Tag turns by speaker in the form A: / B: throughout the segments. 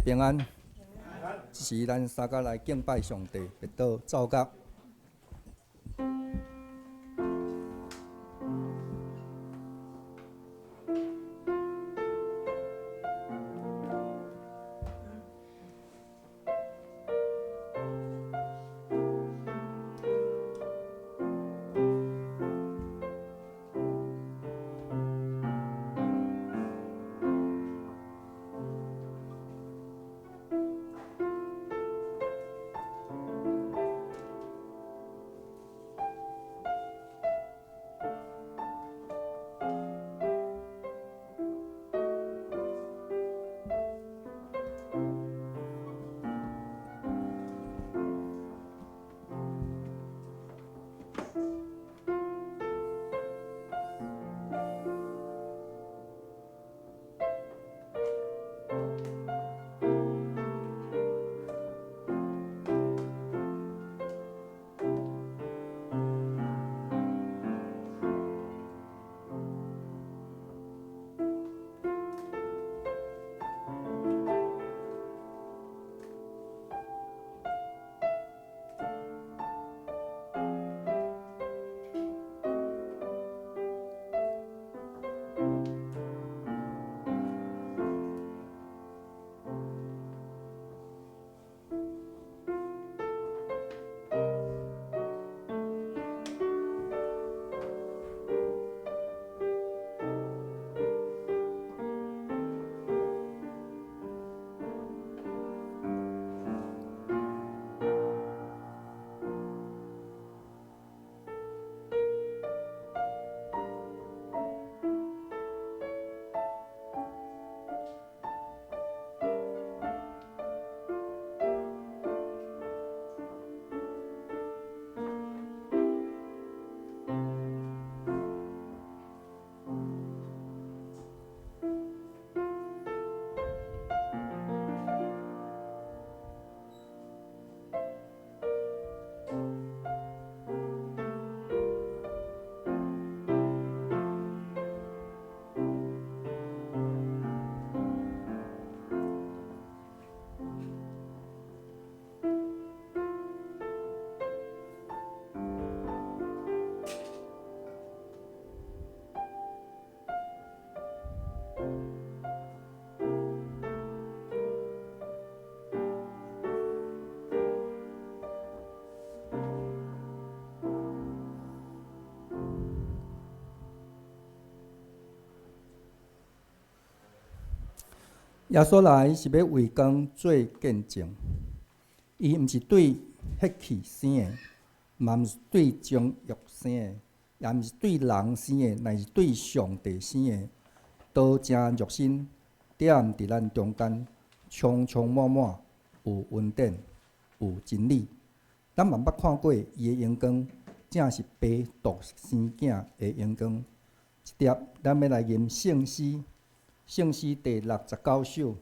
A: 平安。這時咱三甲來敬拜上帝，別倒奏樂。耶穌來是欲為光做見證，伊毋是對血氣生的，嘛毋是對情欲生的，也毋是對人生的，乃是對上帝生的。道成肉身，踮佇咱中間，充充滿滿，有恩典，有真理。咱嘛捌看過伊的榮光，正是父獨生囝的榮光。這碟咱欲來吟聖詩。聖詩第69首，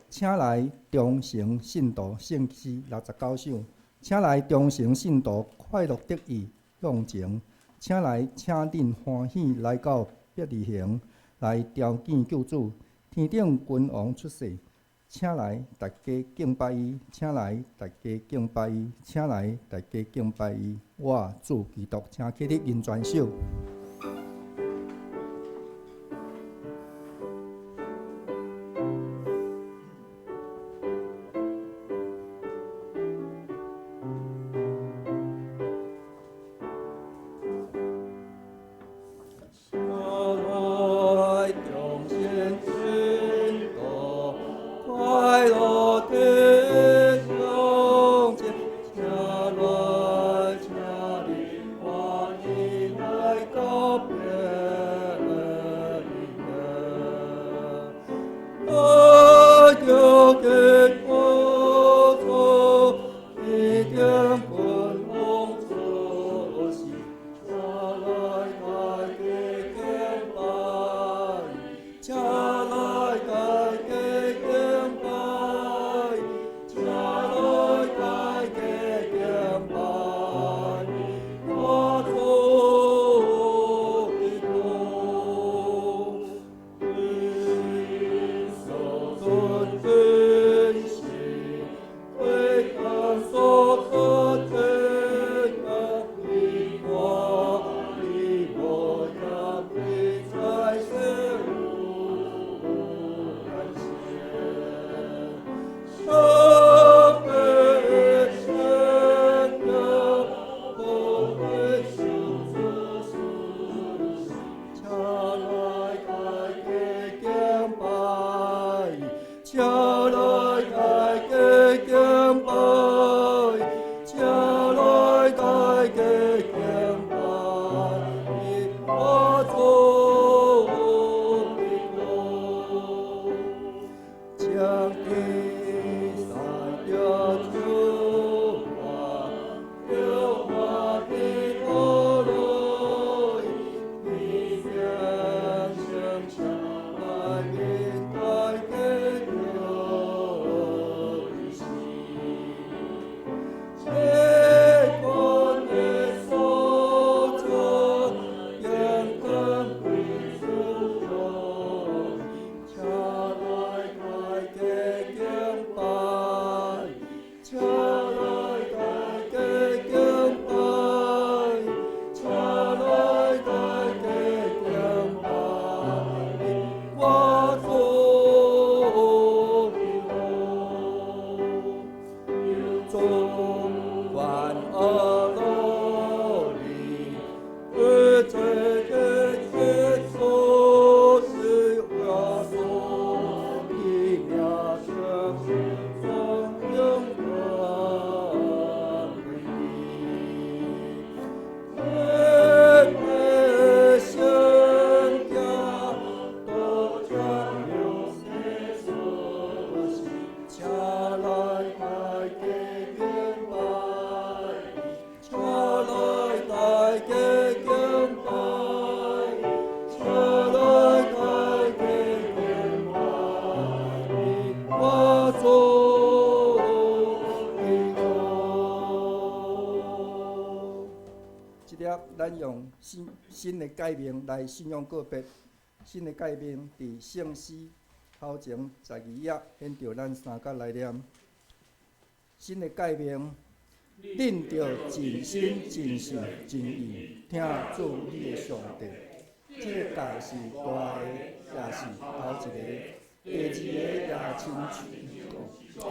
A: 請來忠誠信徒。聖詩六十九首，請來忠誠信徒，快樂得意向前，請來請恁歡喜來到伯利恆，來朝見救主，天頂君王出世，請來大家敬拜伊，請來大家敬拜伊，請來大家敬拜伊。我主基督，請起立吟全首。
B: 來。
A: 眾權阿羅利，一切一切所是耶穌的名稱，頌揚權貴的，聖潔都將流世俗，請來大家敬拜，請來大家敬拜，請來大家敬拜，我主的主。這粒咱用新新的誡命來信仰告別，新的誡命佇聖詩頭前12頁，現著咱三角來念。新的誡命，恁著盡心、盡性、盡意疼主你的上帝。這个誡是大的，也是頭一个。第二个也親像講，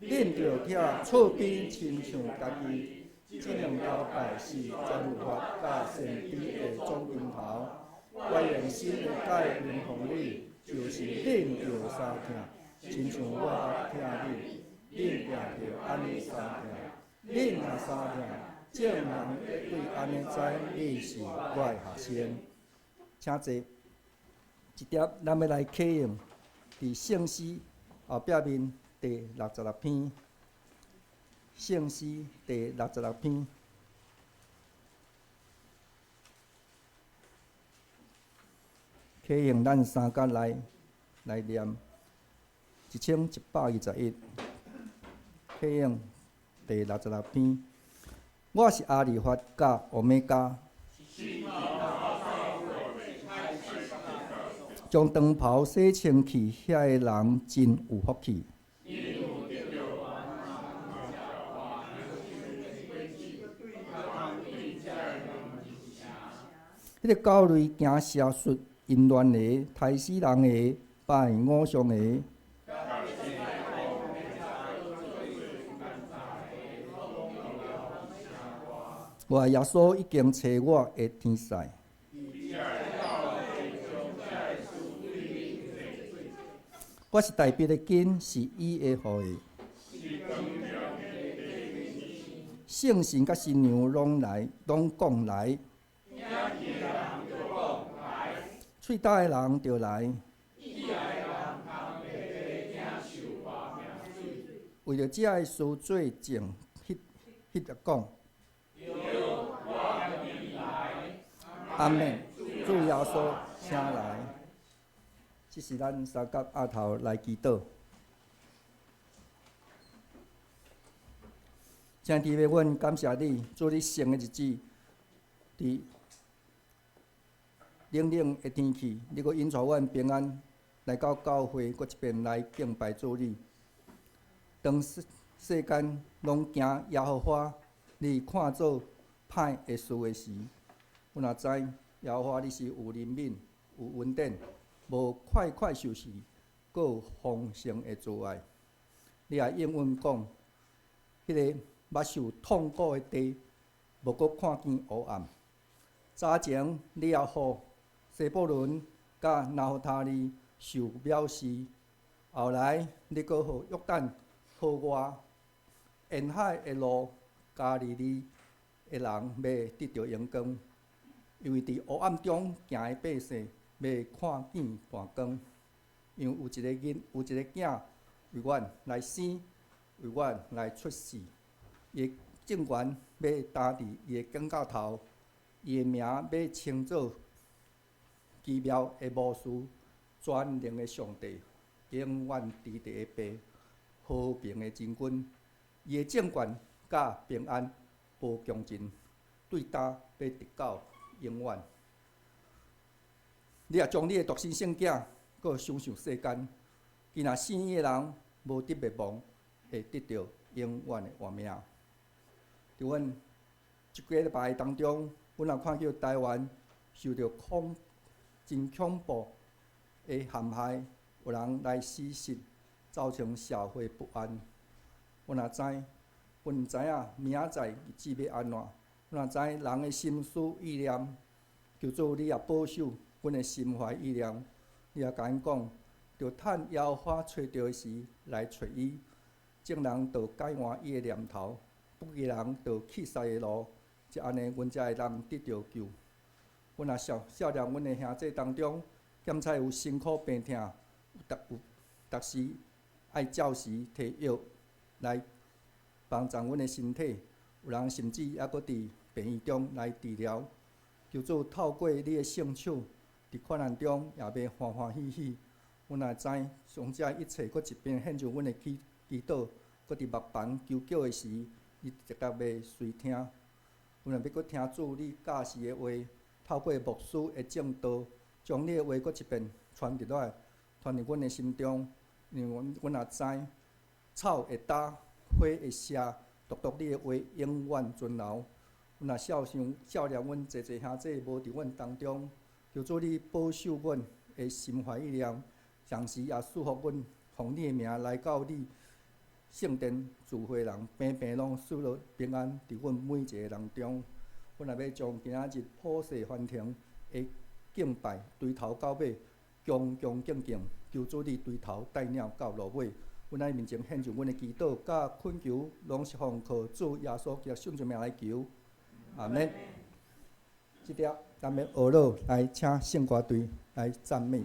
A: 恁著疼厝邊親像家己。這兩條誡是全律法佮先知的總經頭。我用新的誡命予你，就是恁著相疼，親像我疼恁，恁也著按呢相疼。恁若相疼，眾人會對按呢知恁是我的學生。請坐。這碟咱欲來啟用佇聖詩後壁面第66篇，聖詩第六十六篇。啟用咱三角來來念1121，啟用第六十六篇。我是阿利法佮歐米伽。將長袍洗清氣，遐个人真有福氣。彼个狗類行邪術、淫亂的、刣死人的、拜偶像的。我耶穌已經差我的天使。我是大衛的根，是伊的後裔。聖神佮新娘攏來，攏講來。喙焦的人就來。為著這个事做證，彼彼日講。阿們，主耶穌，請來。這是咱三角額頭來祈禱。親愛的，阮感謝你，主你聖的日子，佇冷冷的天氣，你閣引帶阮平安來到教會，閣一遍來敬拜主你。當世世間攏驚耶和華，你看做歹的事的時，阮也知耶和華你是有憐憫、有恩典，無快快受氣，閣有豐盛的慈愛。你也應允講，彼个捌受痛苦的地，無閣看見黑暗。早前你也予西布倫佮拿弗他利受藐視，後來你閣予約旦河外沿海的路加利利的人欲得著榮光，因為佇黑暗中行的百姓欲看見大光，因為有一个囡，有一个囝為阮來生，為阮來出世，伊的政權欲擔佇伊的肩胛頭，伊的名欲稱做奇妙的巫師、全能的上帝、永遠佇佇的父、和平的真君。伊的政權佮平安無窮盡，對今欲直到永遠。你也將你的獨生聖子閣賞賜世間，今若信伊的人無得滅亡，會得著永遠的活命。佇阮這幾禮拜當中，阮也看見台灣受著恐真恐怖的陷害，有人來死實，造成社會不安。阮也知，阮毋知影明仔載日子欲按怎，阮若知人的心思意念，求主你也保守阮的心懷意念。你也共𪜶講，著趁耶和華揣著的時來揣伊，眾人著改換伊的念頭，不義人著棄殺的路，才按呢，阮才會當得著救。阮也想想念阮的兄弟當中，檢採有辛苦病痛，有逐有逐時愛照時提藥來幫助阮的身體，有人甚至猶閣佇病院中來治療。求主透過你的聖手，佇困難中也欲歡歡喜喜。阮也知，將這一切閣一遍獻上阮的祈禱，閣佇目房求叫的時，你直接欲垂聽。阮也欲閣聽主你教示的話，透過牧師的證道，將你的話閣一遍傳入來，傳入阮的心中。因為阮也知，草會焦，花會謝，獨獨你的話永遠存留。阮也肖想肖念阮濟濟兄弟無佇阮當中，求主你保守阮的心懷意念，同時也賜福阮，奉你的名來到你聖殿聚會人平平攏喜樂平安，佇阮每一个人中。阮也欲將今仔日普世歡騰的敬拜，對頭到尾，恭恭敬敬，求主你對頭帶領到落尾。阮喺面前獻上阮的祈禱佮懇求，攏是奉靠主耶穌基督聖名來求。阿們。這條咱欲學樂來請聖歌隊來讚美。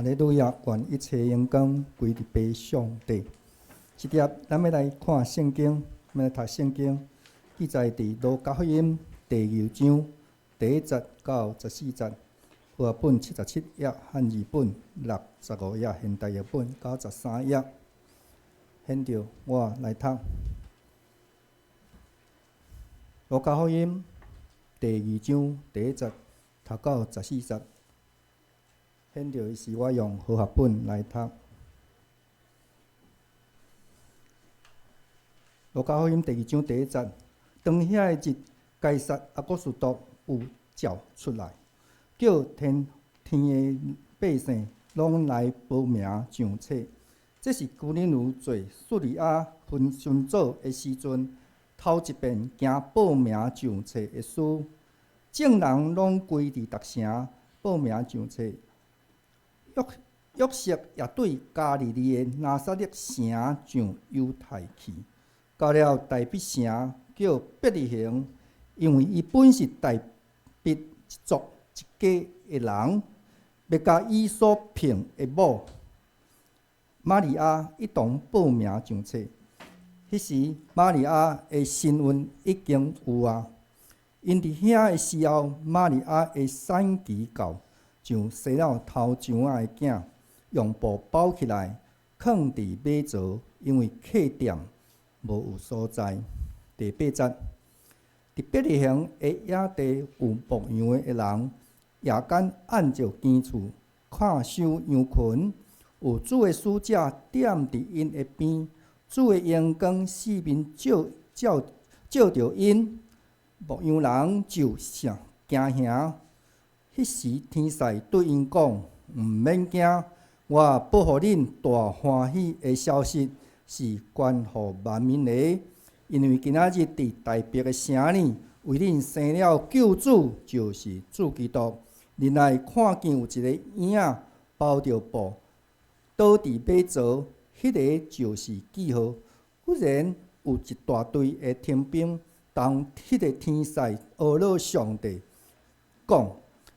A: 哈利路亞！願一切榮光歸佇父上帝。這節咱欲來看聖經，欲來讀聖經，記載佇路加福音第二章第一節到十四節，和合本77頁，漢字本65頁，現代譯本93頁。現著我來讀路加福音第二章第一節讀到十四節。現著是我用和合本來讀。路加福音第二章第一節，當遐个日，該撒亞古斯都有詔出來，叫天天的百姓攏來報名上冊。這是居里努做敘利亞分巡佐的時陣，頭一遍行報名上冊的事。眾人攏歸佇逐城報名上冊。約約瑟也對加利利的拿撒勒城上猶太去，到了大彼城叫伯利恆，因為伊本是大彼一族一家的人，欲佮伊所聘的某瑪利亞一同報名上冊。彼時瑪利亞的身孕已經有啊，𪜶佇遐的時候，瑪利亞的產期到，就生了頭上仔的囝，用布包起來，囥佇馬槽，因為客店無有所在。第八節，佇伯利恆的野地有牧羊的人，夜間按著牲畜看守羊群，有主的使者踮佇𪜶的邊，主的榮光四面照照照著𪜶，牧羊人就誠驚嚇。彼時天使對𪜶講：毋免驚，我報予恁大歡喜的消息是關乎萬民的，因為今仔日佇大衛的城裡為恁生了救主，就是主基督。恁來看見有一个嬰仔包著布，倒佇馬槽，彼个就是記號。忽然有一大隊的天兵同彼个天使阿樂上帝，講：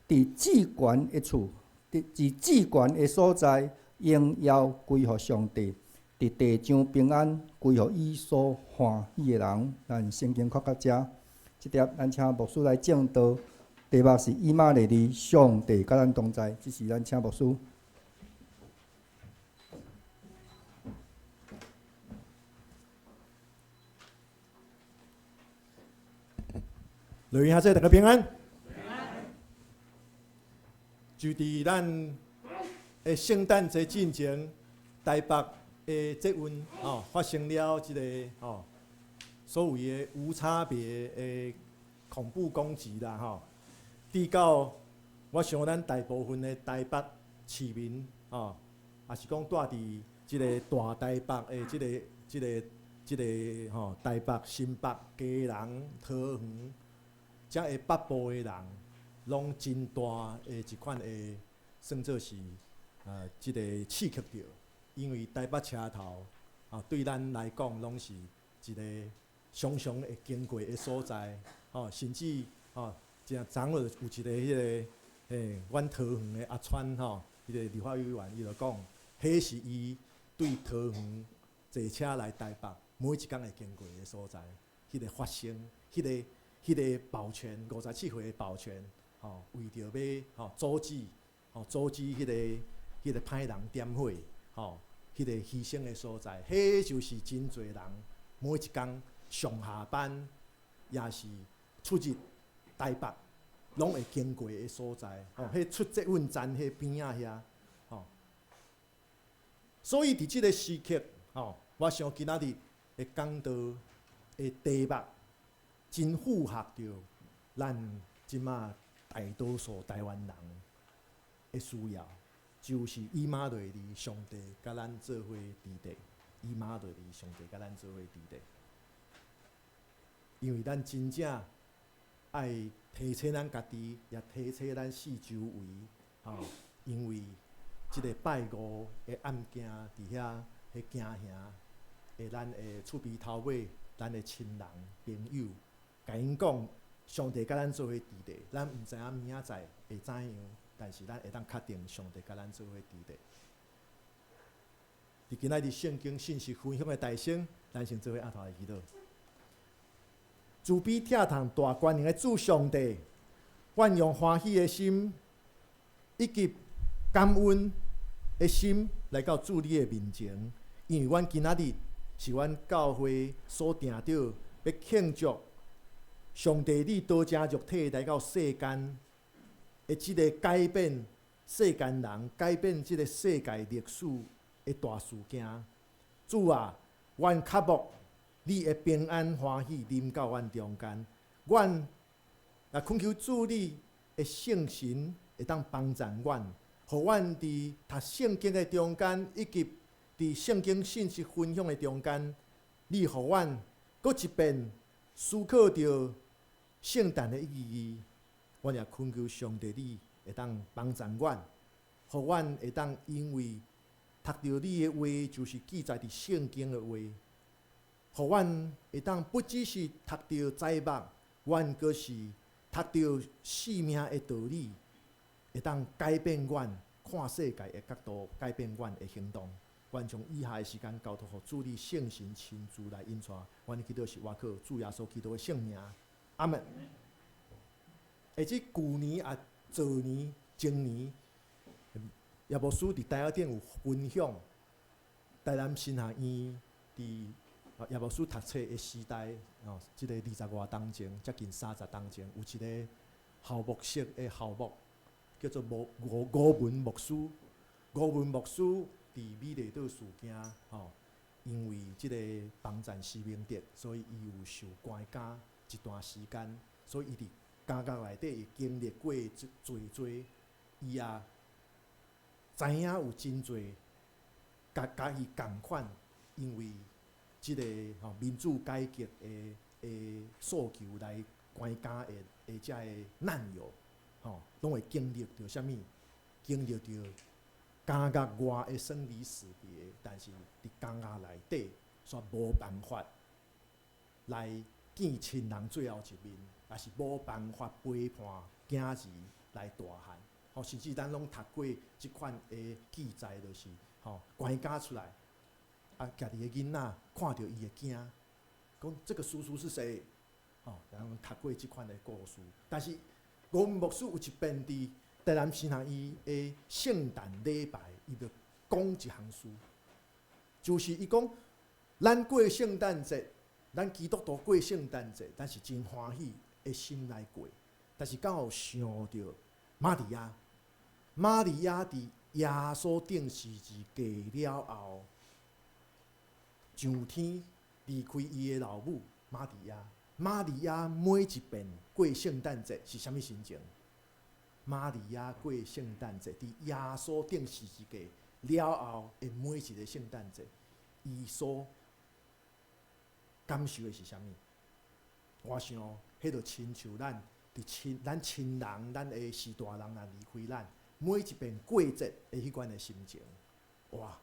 A: 佇至懸的處，佇佇至懸的所在，榮耀歸予上帝；佇地上平安歸予伊所歡喜的人。咱聖經看到遮，這節咱請牧師來證道，題目是以馬內利，上帝佮咱同在。這時咱請牧師。
B: 雷雲兄弟，大家平安。就佇咱的聖誕節進前，台北的捷運吼發生了這個吼所謂的無差別的恐怖攻擊啦吼。直到我想咱大部分的台北市民吼，也是講住佇這个大台北的這个、這个、這个吼台北、新北、基隆、桃園，遮个北部的人，攏真大的一款的算做是這个刺激著，因為台北車頭啊，對咱來講攏是一個常常會經過的所在，吼，甚至吼，誠昨昏有一个彼个，嘿，阮桃園的阿川吼，彼个立法委員，伊就講，彼是伊對桃園坐車來台北每一工會經過的所在，彼个發生，彼个彼个保全57歲的保全，吼，為著欲吼阻止，吼阻止彼个彼个歹人點火，吼，彼个犧牲的所在，彼就是真濟人每一工上下班，也是出入台北，攏會經過的所在，吼，彼出捷運站彼邊仔遐，吼。所以佇這个時刻，吼，我想今仔日的講道的題目，真符合著咱這馬大多數台灣人的需要，就是以馬內利，上帝佮咱做伙佇地，以馬內利，上帝佮咱做伙佇地。因為咱真正愛提醒咱家己，也提醒咱四周圍，吼，因為這个拜五的案件佇遐，彼驚嚇的咱的厝邊頭尾，咱的親人朋友，共𪜶講，上帝佮咱做伙佇地，咱毋知影明仔載會怎樣，但是咱會當確定上帝佮咱做伙佇咧。佇今仔日聖經信息分享的大先，咱先做伙阿頭來祈禱。慈悲疼痛大權能的主上帝，阮用歡喜的心以及感恩的心來到主你的面前，因為阮今仔日是阮教會所定著欲慶祝上帝你道成肉體來到世間的這个改變世間人、改變這个世界歷史的大事件。主啊，阮渴慕你的平安歡喜臨到阮中間，阮也懇求主你的聖神會當幫助阮，予阮佇讀聖經的中間，以及佇聖經信息分享的中間，你予阮閣一遍思考著聖誕的意義。阮也懇求上帝你會當幫助阮，予阮會當因為讀著你的話，就是記載佇聖經的話，予阮會當不只是讀著災幕，阮閣是讀著生命的道理，會當改變阮看世界的角度，改變阮的行動。阮將以下的時間交託予主你聖神親自來引帶，阮的祈禱是倚靠主耶穌基督的聖名，阿門。會記舊年啊，昨年、前年，葉牧師佇台仔頂有分享，台南神學院佇葉牧師讀冊的時代，哦，這个二十外冬前，接近30冬前，有一个校牧室的校牧，叫做吳吳吳文牧師。吳文牧師佇美麗島事件，吼，因為這个幫贊施明德，所以伊有受關監一段時間，所以伊佇監獄內底會經歷過濟濟，伊也知影有真濟共共伊仝款，因為這个吼民主改革的訴求來關監的這个難友，吼，攏會經歷著啥物？經歷著監獄外的生離死別，但是佇監獄內底煞無辦法來見親人最後一面，也是無辦法陪伴囝兒來大漢。吼，甚至咱攏讀過這款的記載，就是吼關監出來，啊，家己的囡仔看著伊會驚，講這個叔叔是誰？吼，咱攏讀過這款的故事。但是吳文牧師有一遍佇台南神學院的聖誕禮拜，伊就講一項事，就是伊講，咱過聖誕節，咱基督徒過聖誕節，咱是真歡喜的心來過。但是敢有想著瑪利亞，瑪利亞佇耶穌釘十字架了後，上天離開伊的老母瑪利亞。瑪利亞每一遍過聖誕節是啥物心情？瑪利亞過聖誕節，佇耶穌釘十字架了後的每一個聖誕節，伊所感受的是啥物？我想，彼就親像咱佇親咱親人、咱的序大人若離開咱，每一遍過節的彼款的心情，哇！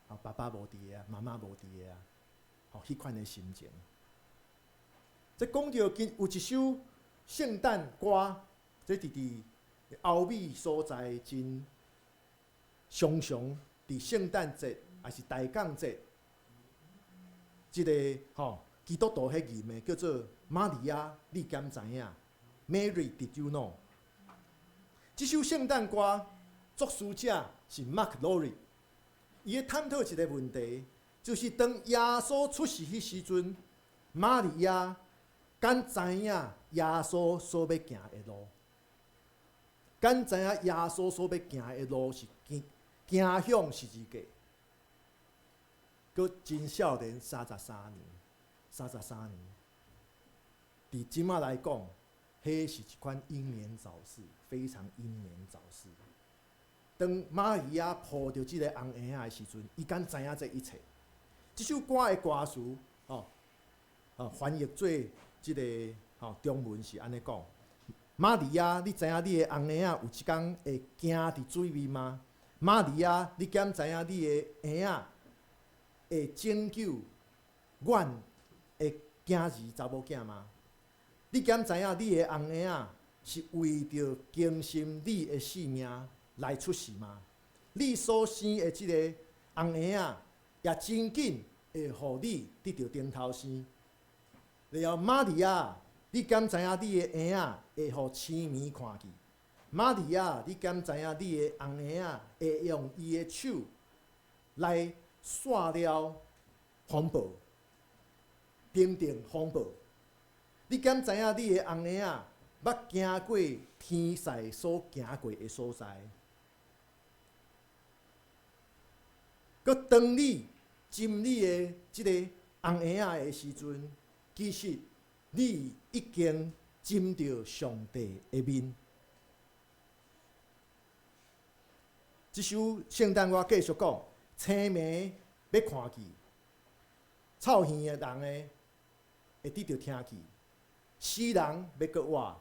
B: 啊，爸爸無佇啊，媽媽無佇啊，吼，彼款的心情。這講著今有一首聖誕歌，這佇佇歐美所在真常常佇聖誕節抑是大降節，這个吼基督徒彼吟的叫做瑪利亞，你敢知影？Mary did you know？這首聖誕歌作詞者是 Mark Lowry，伊咧探討一个問題，就是當耶穌出世彼時陣，瑪利亞敢知影耶穌所欲行的路？敢知影耶穌所欲行的路是行行向十字架？閣真少年三十三年，三十三年，佇這馬來講，彼是一款英年早逝，非常英年早逝。當瑪利亞抱著這个紅嬰仔的時陣，伊敢知影這一切？這首歌的歌詞，吼，翻譯做這个吼中文是按呢講：瑪利亞，你知影你的紅嬰仔有一工會行佇水面嗎？瑪利亞，你敢知影你的嬰仔會拯救阮的囝兒查某囝嗎？你敢知影你的紅嬰仔是為著更新你的性命來出世嗎？你所生的這個紅嬰仔，也真緊會予你得著頂頭生。然後瑪利亞，你敢知影你的嬰仔會予青暝看見？瑪利亞，你敢知影你的紅嬰仔會用伊的手來散了風暴，平定風暴？你敢知影你的紅嬰仔捌行過天使所行過的所在？閣當你斟你的這個紅嬰仔的時陣，其實你已經斟著上帝的面。這首聖誕歌繼續講，青暝欲看見，臭耳的人呢會得著聽見，死人欲閣活，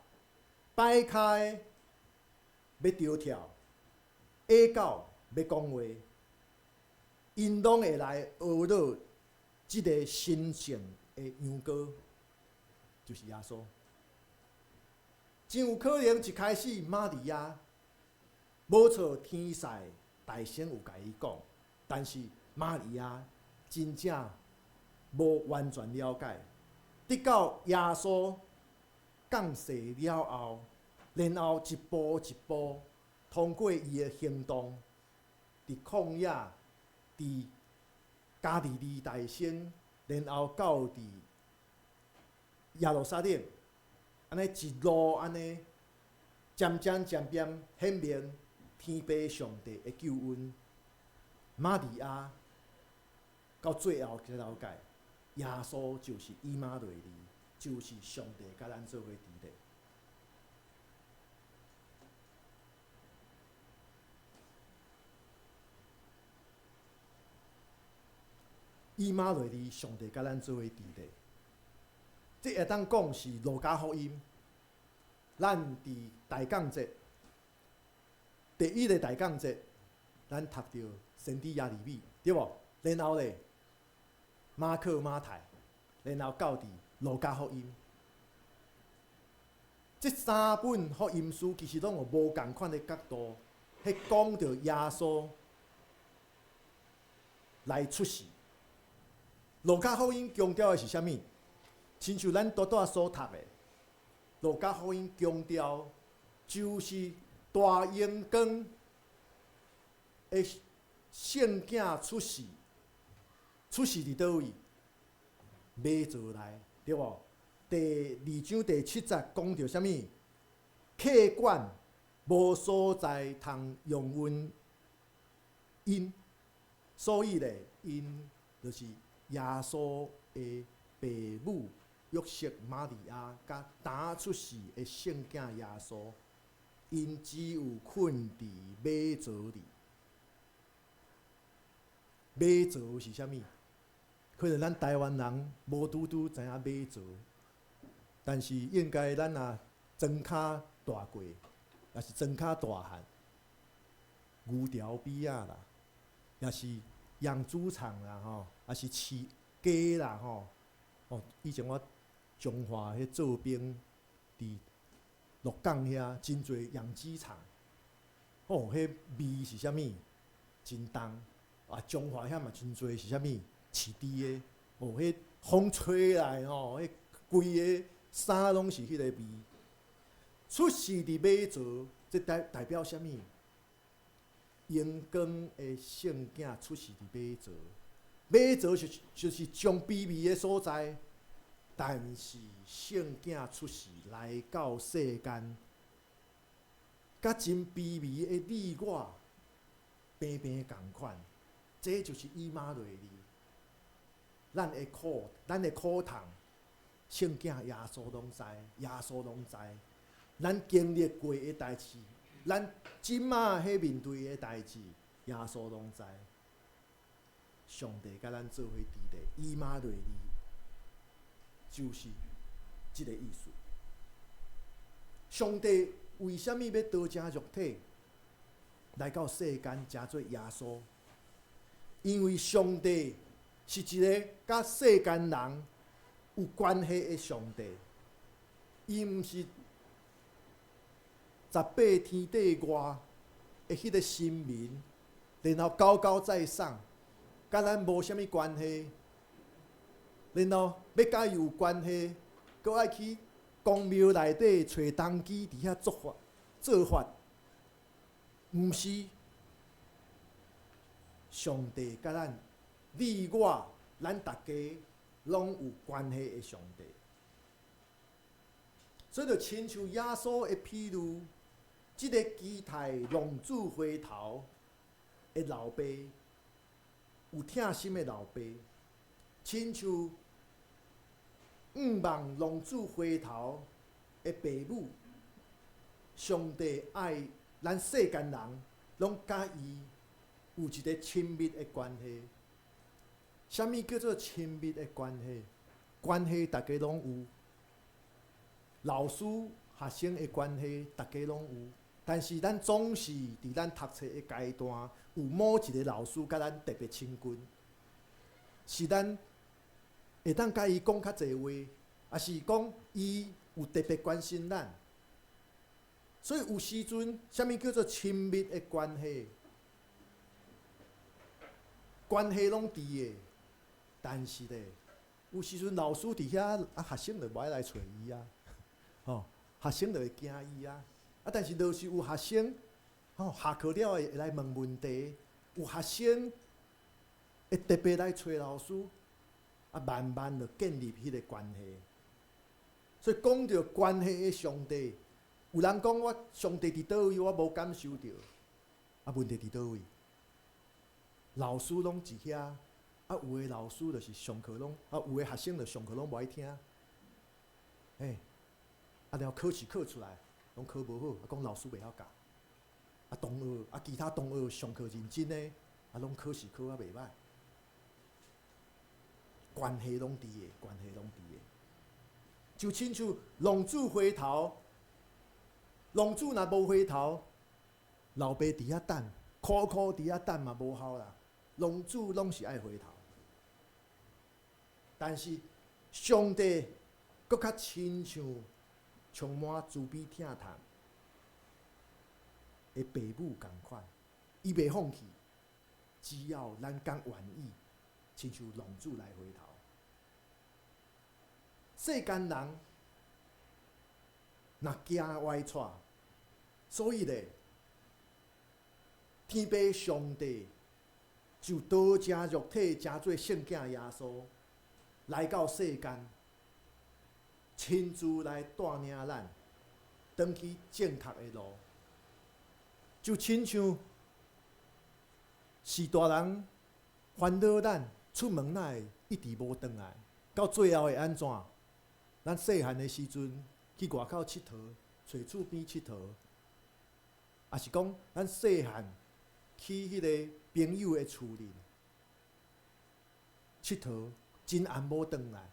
B: 跛跤的欲著跳，啞狗欲講話，𪜶攏會來呵咾這个神聖的羊羔，就是耶穌。真有可能一開始瑪利亞無錯，天使大聲有共伊講，但是瑪利亞真正無完全了解。直到耶穌降世了後，然後一步一步通過伊的行動，佇曠野，佇加利利大山，然後到佇耶路撒冷，按呢一路按呢漸漸漸漸顯明天父上帝的救恩。瑪利亞到最後才了解，耶穌就是以馬內利，就是上帝佮咱做伙佇咧。以馬內利，上帝佮咱做伙佇咧。這會當講是路加福音。咱佇大降節，第一个大降節，咱讀著先知耶利米，對無？然後咧，馬可、馬太，然後到佇路加福音。這三本福音書其實攏有無仝款的角度，彼講著耶穌來出世。路加福音強調的是啥物？親像咱拄拄仔所讀的，路加福音強調就是大榮光的聖囝出世，出世佇佗位？馬槽內，對無？第二章第七節講著啥物？客館無所在通容允𪜶，所以咧，𪜶就是耶穌的爸母約瑟、瑪利亞，佮剛出世的聖囝耶穌，𪜶只有睏佇馬槽裡。馬槽是啥物？可能咱台灣人無拄拄知影馬槽，但是應該咱若莊跤大過，抑是莊跤大漢，牛牢邊仔啦，抑是養豬場啦吼，抑是飼雞啦吼。哦，以前我彰化彼做兵，佇鹿港遐真濟養雞場，哦，彼味是啥物？真重。啊，彰化遐嘛真濟是啥物？飼豬的，哦，彼風吹來吼，彼規个衫攏是彼个味。出世佇馬槽，這代表啥物？榮光的聖囝出世佇馬槽，馬槽是就是上卑微的所在，但是聖囝出世來到世間，佮真卑微的你我平平仝款，這就是以馬內利。咱的苦痛，聖囝耶穌攏知，耶穌攏知。咱經歷過的代誌，咱這馬彼面對的代誌，耶穌攏知。上帝佮咱做伙佇咧，以馬內利，就是這个意思。上帝為啥物欲道成肉體來到世間，成做耶穌？因為上帝是一个佮世間人有關係的上帝，伊毋是十八天地外的彼个神明，然後高高在上，佮咱無啥物關係。然後欲佮伊有關係，閣愛去宮廟內底揣童乩佇遐做法做法，毋是上帝佮咱你我咱逐家攏有關係的上帝。所以就親像耶穌的譬喻，這个期待浪子回頭的老爸，有疼心的老爸，親像向望浪子回頭的爸母，上帝愛咱世間人，攏佮伊有一个親密的關係。啥物叫做親密的關係？關係逐家攏有，老師學生的關係逐家攏有，但是咱總是佇咱讀冊的階段，有某一个老師佮咱特別親近，是咱會當佮伊講較濟話，抑是講伊有特別關心咱。所以有時陣，啥物叫做親密的關係？關係攏佇的，但是咧，有時陣老師佇遐，啊，學生就無愛來揣伊啊，吼，學生就會驚伊啊。啊，但是若是有學生，吼，下課了會來問問題，有學生會特別來揣老師，啊，慢慢就建立彼個關係。所以講著關係的上帝，有人講我上帝佇佗位，我無感受著，啊，問題佇佗位？老師攏佇遐，啊，有的老師就是上課攏，啊，有的學生就上課攏無愛聽，欸，啊，然後考試考出來，攏考無好，啊，講老師袂曉教，啊，同學，啊，其他同學上課認真的，啊，攏考試考啊袂䆀，關係攏佇的，關係攏佇的，就親像浪子回頭，浪子若無回頭，老爸佇遐等，苦苦佇遐等嘛無效啦。浪子攏是愛回頭，但是上帝閣較親像充滿慈悲疼痛的爸母仝款，伊袂放棄，只要咱敢願意，親像浪子來回頭。世間人若行歪趖，所以咧，天父上帝就道成肉體，成做聖囝耶穌來到世間，親自來帶領咱，轉去正確的路。就親像序大人煩惱咱出門哪會一直無轉來，到最後會按怎？咱細漢的時陣去外口𨑨迌，揣厝邊𨑨迌，抑是講咱細漢去彼个朋友的厝裡𨑨迌，真暗無轉來。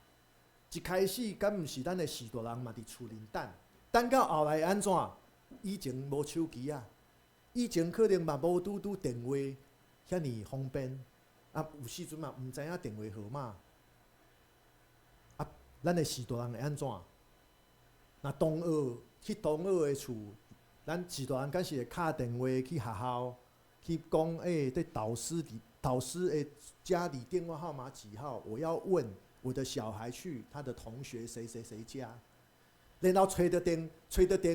B: 一開始敢毋是咱的序大人嘛佇厝裡等，等到後來按怎？以前無手機啊，以前可能嘛無拄拄電話遐爾方便，啊，有時陣嘛毋知影電話號碼。啊，咱的序大人會按怎？若同學去同學的厝，咱序大人敢是會敲電話去學校去講，欸，這導師佇導師的家裡電話號碼幾號？我要問我的小孩去他的同學誰誰誰家，然後揣著電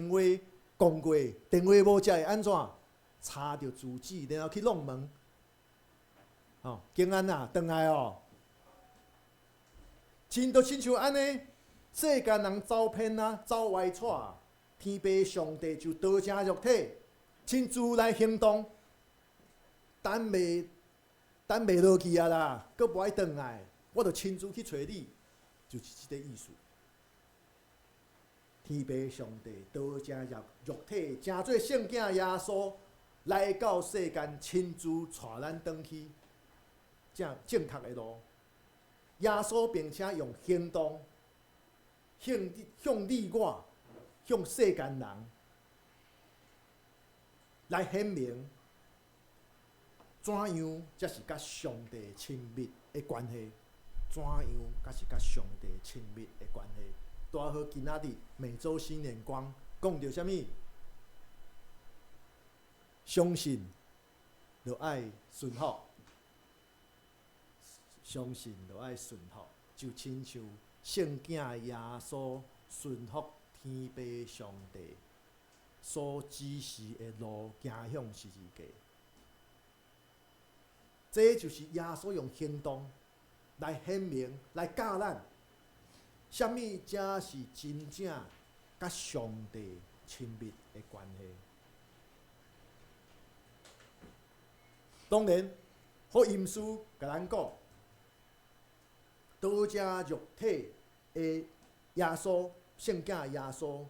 B: 話講過，電話無接會按怎？查著住址，然後去弄門。吼，景安啊，轉來哦。真就親像按呢，世間人走偏啊，走歪趖，天父上帝就道成肉體，親自來行動，等袂落去啊啦，閣無愛轉來，我就親自去揣你，就是這个意思。天父上帝道成肉體，成做聖囝耶穌來到世間，親自帶咱轉去正確的路。耶穌並且用行動向你我，向世間人來顯明，怎樣才是佮上帝親密的關係？怎樣才是佮上帝親密的關係？拄好今仔日每週新眼光講著啥物？相信就愛順服，相信就愛順服，就親像聖囝耶穌順服天父上帝所指示的路，行向十字架。這就是耶穌用行動來顯明、來教咱，啥物才是真正佮上帝親密的關係。當然，福音書共咱講，道成肉體的耶穌，聖囝耶穌，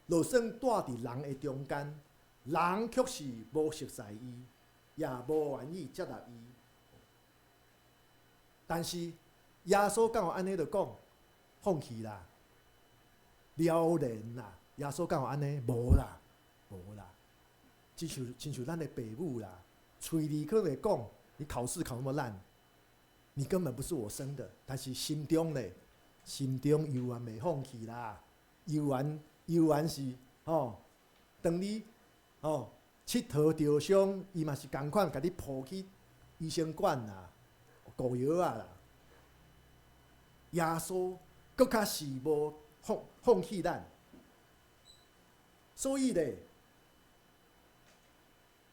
B: 就算蹛佇人的中間，人卻是無熟似伊，也無願意接納伊。但是耶穌敢有按呢就講，放棄啦，了然啦。耶穌敢有按呢？無啦，無啦。親像咱的爸母啦，喙裡可能會講，你考試考那麼爛，你根本不是我生的。但是心中咧，心中猶原袂放棄啦，猶原是吼，當你吼𨑨迌著傷，伊嘛是仝款共你抱去醫生館啦，顧藥仔啦。耶穌閣較是無放棄咱，所以咧，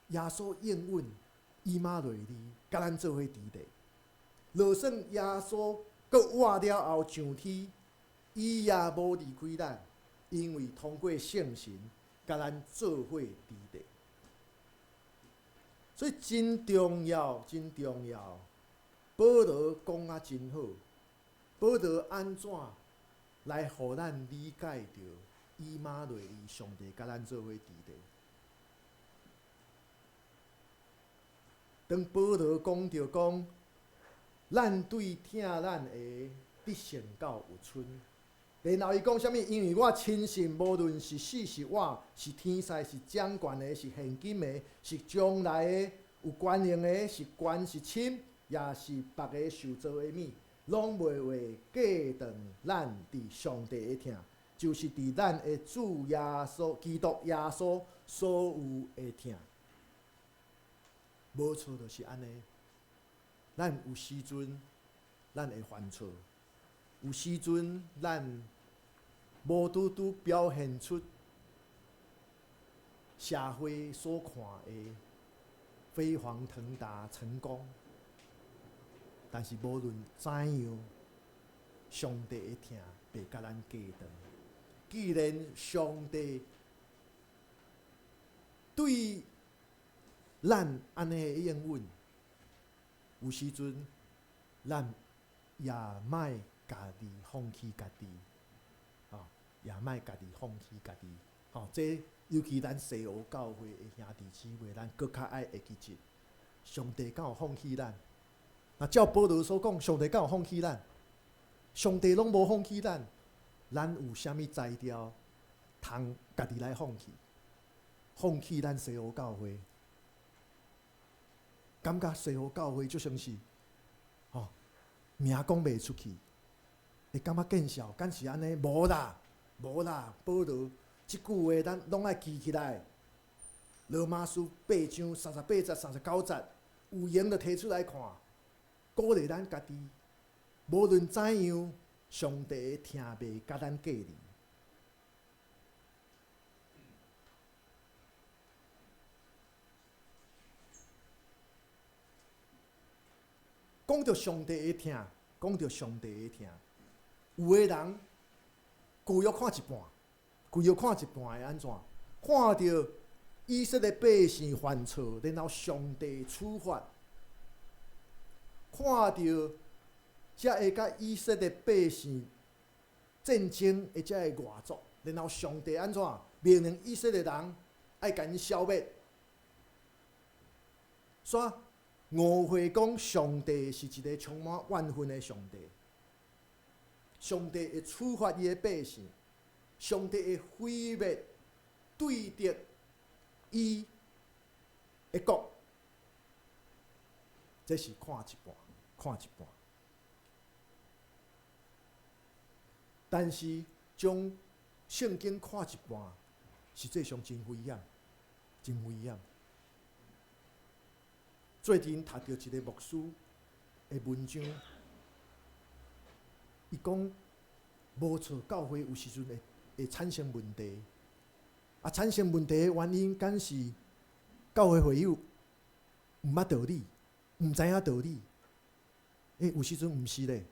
B: 耶穌應允以馬內利，佮咱做伙佇咧。就算耶穌閣活了後上天，伊也無離開咱，因為通過聖神佮咱做伙佇咧。所以真重要，真重要。保羅講啊真好，保羅按怎來予咱理解著以馬內利上帝佮咱做伙佇咧？當保羅講著講，咱對疼咱的得勝到有賰。然後伊講啥物？因為我深信，無論是死是活，是天使，是掌權的，是現今的，是將來的，有權能的，是懸是深，也是別个受造的物，攏袂會隔斷咱佇上帝的疼，就是佇咱的主耶穌基督耶穌所有的疼。無錯，就是按呢。咱有時陣，咱會犯錯；有時陣，咱無拄拄表現出社會所看的飛黃騰達成功。但是無論怎樣，上帝的疼袂共咱隔斷。既然上帝對咱按呢的應允，有時陣咱也莫家己放棄家己，吼，也莫家己放棄家己，吼。這尤其咱西湖教會的兄弟姊妹，咱閣較愛會記得，上帝敢有放棄咱？若照保羅所講，上帝敢有放棄咱？上帝攏無放棄咱，咱有啥物才調通家己來放棄？放棄咱西湖教會？感覺西湖教會就像是，吼，名講袂出去，會感覺見笑，敢是按呢？無啦，無啦，保羅這句話咱攏愛記起來。羅馬書八章三十八節、三十九節，有閒就提出來看，鼓勵咱家己。無論怎樣，上帝的疼袂共咱隔離。講著上帝的疼，講著上帝的疼，有的人舊約看一半，舊約看一半會按怎？看著以色列百姓犯錯，然後上帝處罰，看著才會佮以色列百姓戰爭的這个外族，然後上帝按怎命令以色列人愛共𪜶消滅？煞誤會講上帝是一个充滿怨恨的上帝，上帝會處罰伊的百姓，上帝會毀滅對敵伊的國，這是看一半，看一半。但是將聖經看一半，實際上真危險。真危險。最近讀著一个牧師的文章，伊講無錯，教會有時陣會產生問題，啊，產生問題的原因，敢是教會會友毋捌道理，毋知影道理。欸，有時陣毋是咧，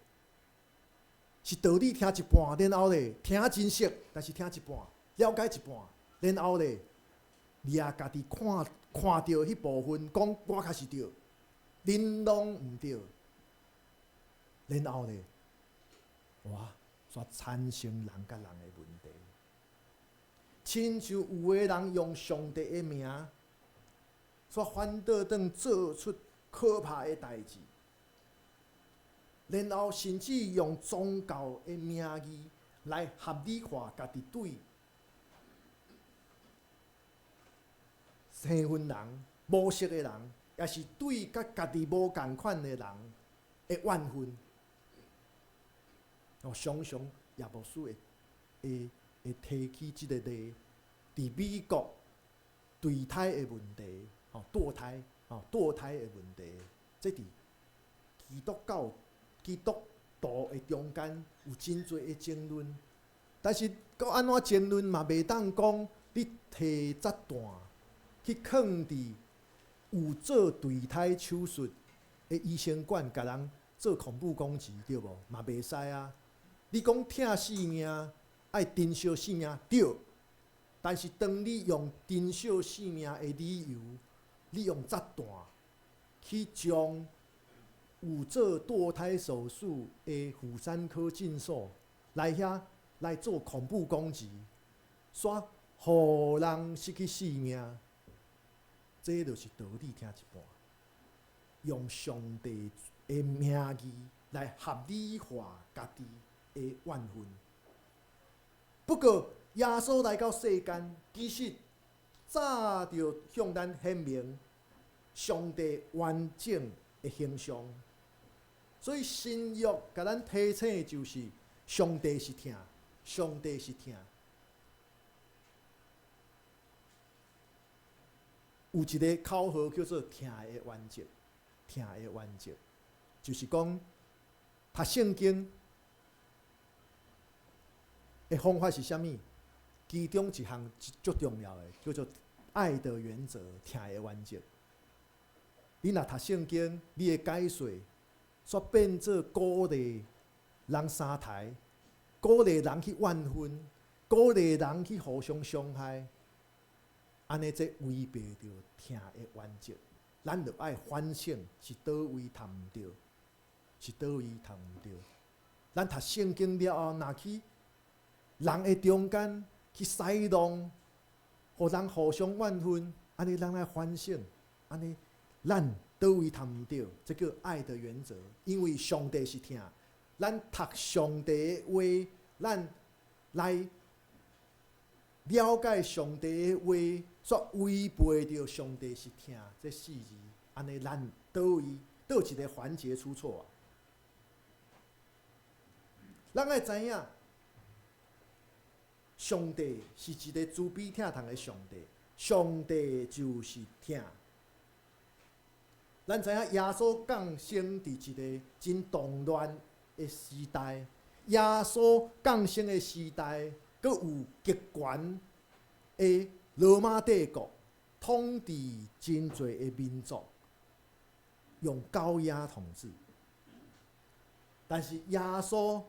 B: 是道理聽一半，然後咧聽真熟，但是聽一半，了解一半，然後咧，你也家己看看著彼部分，講我較是對，恁攏毋對，然後咧，哇，煞產生人佮人的問題。親像有的人用上帝的名，煞反倒轉做出可怕的代誌，然後甚至用宗教的名義來合理化家己對生分人、無識的人，抑是對佮家己無仝款的人的怨恨。哦，常常葉牧師會提起這个例，佇美國墮胎的問題，吼，墮胎，吼，墮胎的問題，這佇基督教、基督徒的中間有真濟的爭論，但是閣按怎爭論嘛，袂當講你提炸彈去囥佇有做墮胎手術的醫生館，共人做恐怖攻擊，對無？嘛袂使啊！你講疼性命，愛珍惜性命，對。但是當你用珍惜性命的理由，你用炸彈去將有做墮胎手術的婦產科診所來遐來做恐怖攻擊，煞予人失去性命，這就是道理聽一半，用上帝的名義來合理化家己的怨恨。不過，耶穌來到世間，其實早就向咱顯明上帝完整的形象。所以新約共咱提醒就是，上帝是疼，上帝是疼。有一个口號叫做“疼的原則”，疼的原則，就是講讀聖經的方法是啥物？其中一項足重要的叫做愛的原則，疼的原則。你若讀聖經，你的解說煞變做鼓勵人相刣，鼓勵人去怨恨，鼓勵人去互相傷害。按呢，這違背著疼的原則，咱著愛反省是佗位讀毋對，是佗位讀毋對。咱讀聖經了後，若去人的中間去使弄，予人互相怨恨，按呢咱愛反省，按呢咱佗位讀毋對，這叫愛的原則。因為上帝是疼，咱讀上帝的話，咱來了解上帝的話，煞違背著上帝是疼這四字，按呢咱佗位佗一个環節出錯啊！咱愛知影，上帝是一个慈悲疼痛的上帝，上帝就是疼。咱知影耶穌降生佇一个真動亂的時代，耶穌降生的時代，閣有極權的羅馬帝國統治真濟的民族，用高壓統治。但是耶穌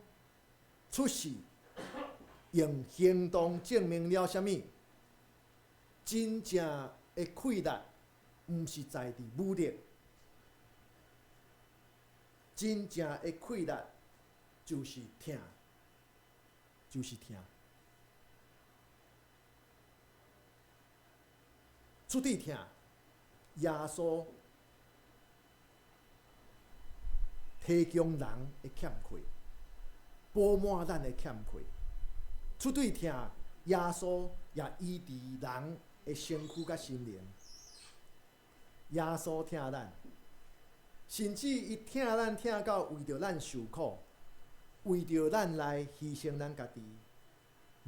B: 出世，用行動證明了啥物？真正的氣力，毋是在佇武力，真正的氣力就是疼，就是疼。出對疼，耶穌提供人的欠缺，補滿咱的欠缺。出對疼，耶穌也醫治人的身軀佮心靈。耶穌疼咱，甚至伊疼咱疼到為著咱受苦，為著咱來犧牲咱家己，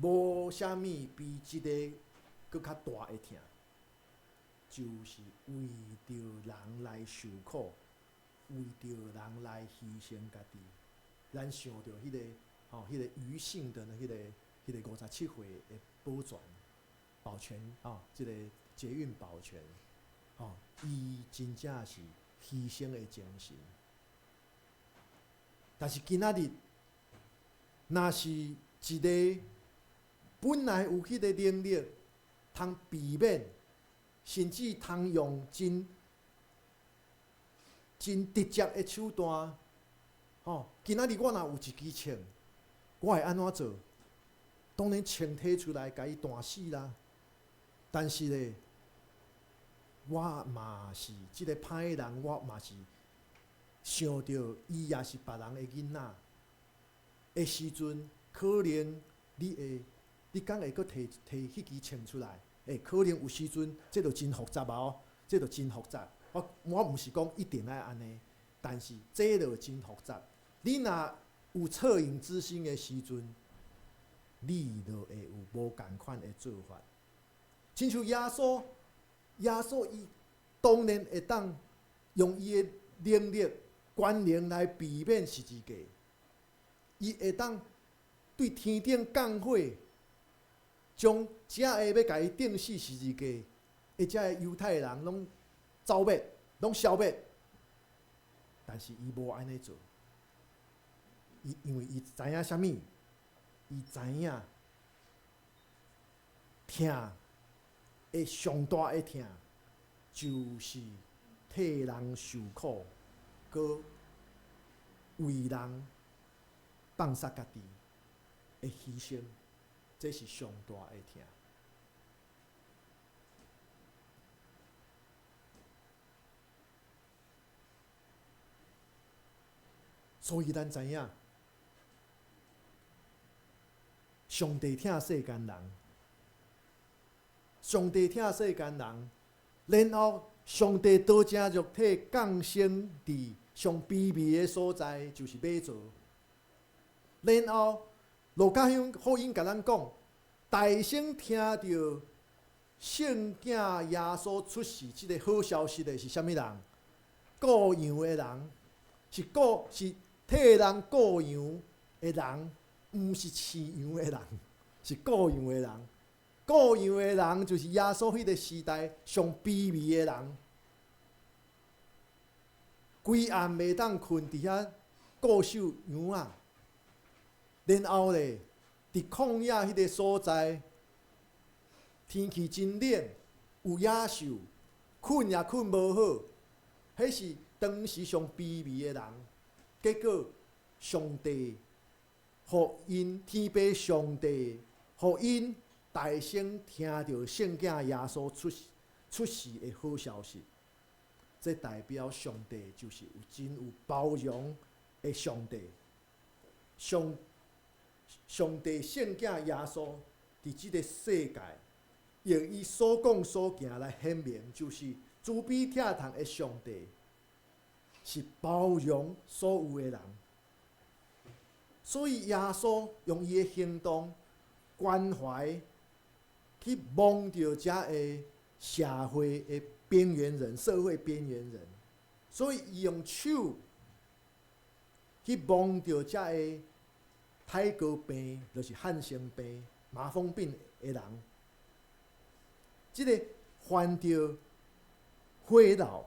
B: 無啥物比這个閣較大的疼。就是為著人來受苦，為著人來犧牲家己。咱想著彼個吼，彼個余姓的彼個57歲的保全，保全吼，這個捷運保全，吼，伊真正是犧牲的精神。但是今仔日，若是一個本來有彼個能力，通避免，甚至通用真真直接的手段，吼！今仔日我若有一支槍，我會按怎做？當然槍提出來，共伊彈死啦。但是咧，我嘛是這个歹人，我嘛是想著伊也是別人的囡仔的時陣，可能你會，你敢會閣提提彼支槍出來？欸，可能有時陣，這就真複雜啊！哦，這就真複雜。我毋是講一定愛按呢，但是這就真複雜。你若有惻隱之心的時陣，你就會有無仝款的做法。親像耶穌，耶穌伊當然會當用伊的能力、權能來避免十字架，伊會當對天頂降火，將遮个欲共伊釘死十字架的遮个猶太人攏走滅，攏消滅。但是伊無按呢做，伊因為伊知影啥物？伊知影疼的上大的疼，就是替人受苦，閣為人放殺家己的犧牲，這是上大的疼。所以咱知影，上帝疼世間人，上帝疼世間人，然後上帝道成肉體降生佇上卑微的所在，就是馬槽。然後路加福音共咱講，大聲聽著聖囝耶穌出世這个好消息的是啥物人？顧羊的人，是顧是替人顧羊的人，毋是飼羊的人，是顧羊的人。顧羊的人就是耶穌彼个時代上卑微的人，規暗袂當睏佇遐顧守羊仔，然後咧，佇曠野彼个所在，天氣真冷，有野獸，睏也睏無好，彼是當時上卑微的人。結果，上帝予𪜶天父上帝予𪜶大聲聽著聖囝耶穌出世的好消息，這代表上帝就是有真有包容的上帝。上帝聖囝耶穌佇這個世界，用伊所講所行來顯明，就是慈悲疼痛的上帝是包容所有的人。所以耶穌用伊的行動關懷，去摸著遮个社會的邊緣人、社會邊緣人，所以伊用手去摸著遮个泰國病，就是漢生病、麻風病的人。這个患著血漏、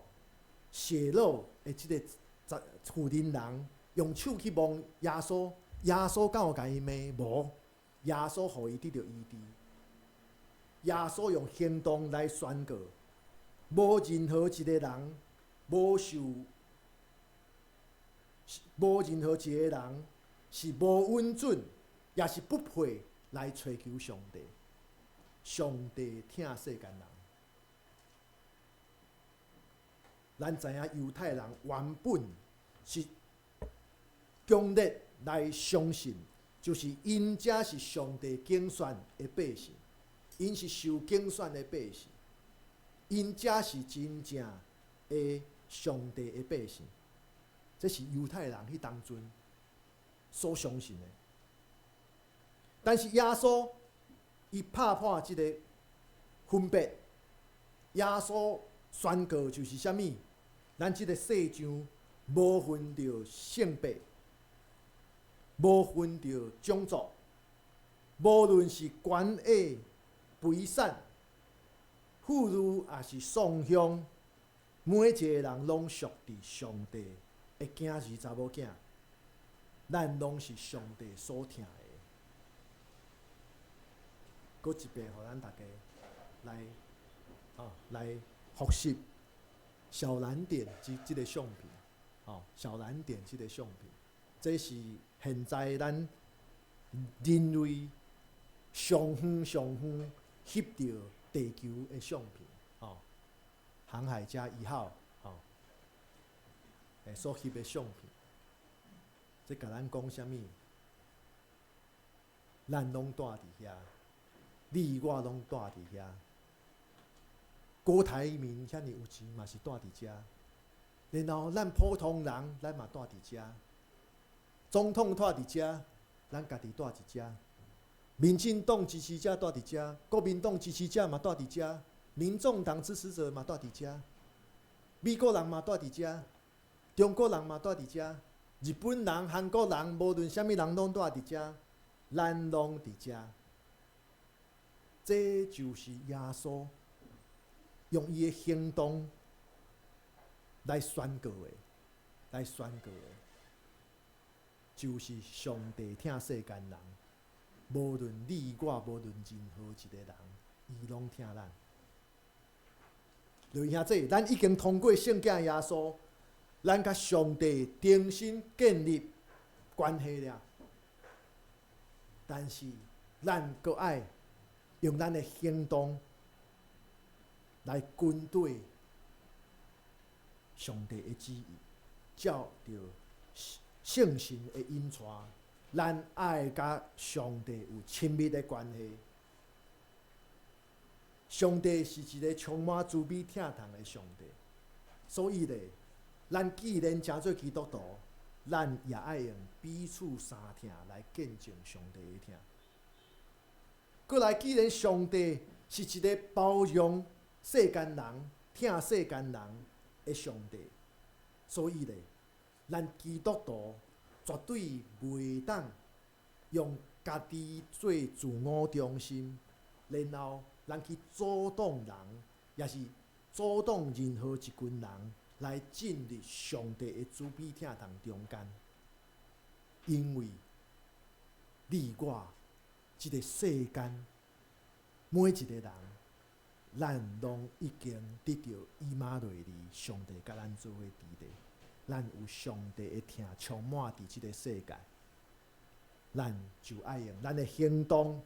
B: 血漏的這个婦人人，用手去摸耶穌，耶穌敢有共伊罵？無，耶穌予伊得著醫治。耶穌用行動來宣告，無任何一個人無受，無任何一個人是無允准，也是不配來揣求上帝。上帝疼世間人，咱知影猶太人原本是強烈來相信，就是𪜶才是上帝揀選的百姓。𪜶是受揀選的百姓，𪜶才是真正的上帝的百姓。這是猶太人彼當陣所相信的。但是耶穌伊拍破這个分別，耶穌宣告就是啥物？咱這个世上無分著性別，無分著種族，無論是權矮肥瘦、婦孺抑是喪鄉，每一個人攏屬佇上帝的囝兒查某囝，咱攏是上帝所疼的。閣一遍，予咱大家來，來複習小藍點這個相片，小藍點這個相片，這是現在咱人類上遠上遠翕著地球的相片，航海家一號，所翕的相片，這共咱講啥物？咱攏蹛佇遐，你我攏蹛佇遐。郭台銘遐爾有錢嘛是蹛佇遮，然後咱普通人咱嘛蹛佇遮，總統蹛佇遮，咱家己蹛佇遮，民進黨支持者蹛佇遮，國民黨支持者嘛蹛佇遮，民眾黨支持者嘛蹛佇遮，美國人嘛蹛佇遮，中國人嘛蹛佇遮，日本人、韓國人，無論啥物人攏蹛佇遮，咱攏佇遮。這就是耶穌用伊的行動來宣告的，來宣告的，就是上帝疼世間人，無論你我，無論任何一個人，伊攏疼咱。各位兄弟，咱已經通過聖子耶穌，咱佮上帝重新建立關係了。但是，咱閣愛用咱的行動來跟對上帝的旨意，照著聖神的引帶，咱愛佮上帝有親密的關係。上帝是一個充滿慈悲疼痛的上帝，所以咧，咱既然成做基督徒，咱也愛用彼此相疼來見證上帝的疼。閣來，既然上帝是一個包容世間人、疼世間人的上帝，所以咧，咱基督徒絕對袂當用家己做自我中心，然後咱去阻擋人，抑是阻擋任何一群人來進入上帝的慈悲疼痛中間，因為你我這個世間每一個人，咱攏已經得著以馬內利上帝佮咱做伙佇咧，咱有上帝的疼充滿佇這個世界，咱就愛用咱的行動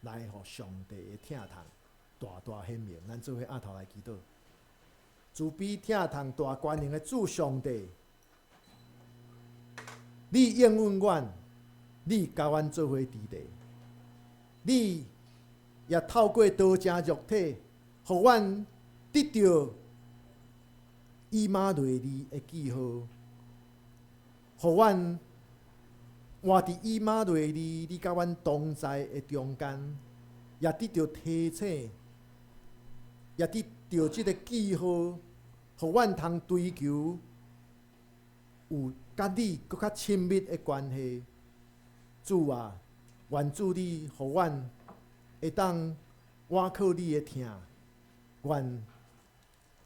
B: 來予上帝的疼痛大大顯明。咱做伙徛頭來祈禱，慈悲疼痛大權能的主上帝，你應允阮，你佮阮做伙佇咧，你也透過道成肉體，予阮得著以馬內利的記號，予阮活佇以馬內利，你佮阮同在的中間，也得著提醒，也得著這个記號，予阮通追求有佮你閣較親密的關係。主啊，願主你予阮會當倚靠你的疼，願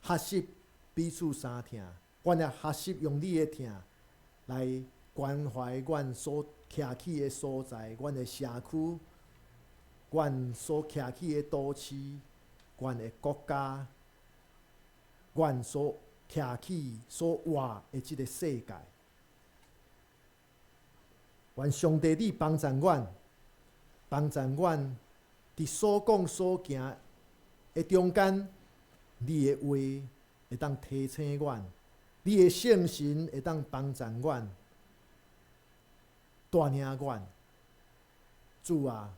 B: 學習彼此相疼，阮也學習用你的疼來關懷阮所徛起的所在，阮的社區，阮所徛起的都市，阮的國家，阮所徛起所活的這个世界。願上帝你幫助阮，幫助阮佇所講所行的中間，你的話會當提醒阮，你的聖神會當幫助阮，帶領阮。主啊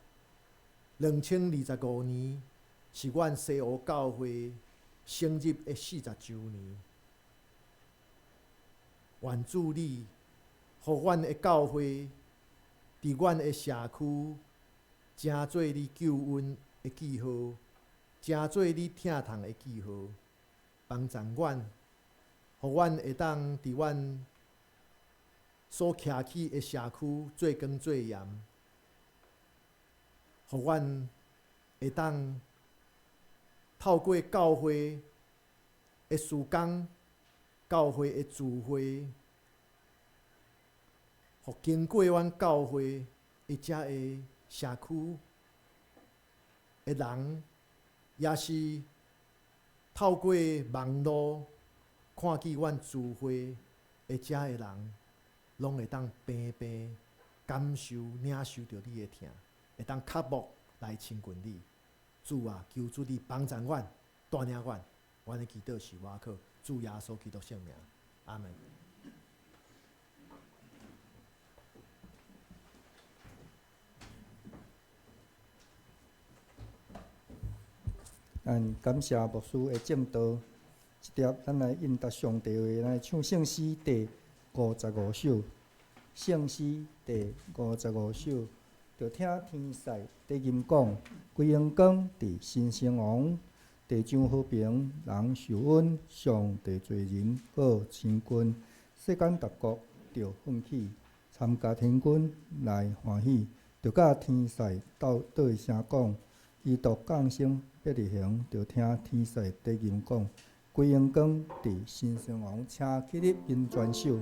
B: ，2025年是阮西湖教會成立的40週年。願主你，予阮的教會佇阮的社區，成做你救恩的記號，成做你疼痛的記號，幫助阮，予阮會當佇阮所徛起的社區做光做鹽，予阮會當透過教會的事工、教會的聚會，予經過阮教會的遮个社區的人，也是透過網路看見阮聚會的遮个人，攏會當平平感受、領受著你的疼，會當渴慕來親近你。主啊，求主你幫助阮、帶領阮，阮的祈禱是倚靠主耶穌基督聖名，阿門。
A: 咱感謝牧師的證道，這碟咱來應答上帝話，來唱聖詩第五十五首。聖詩第五十五首，就聽天使低吟講，歸榮光佇新生王，地上和平，人受恩，上帝濟仁，好親近，世間逐國著奮起，參加天軍來歡喜，就佮天使鬥對聲講，基督降生伯利恆，就聽天使低吟講，歸榮光佇新生王，請起立因全首。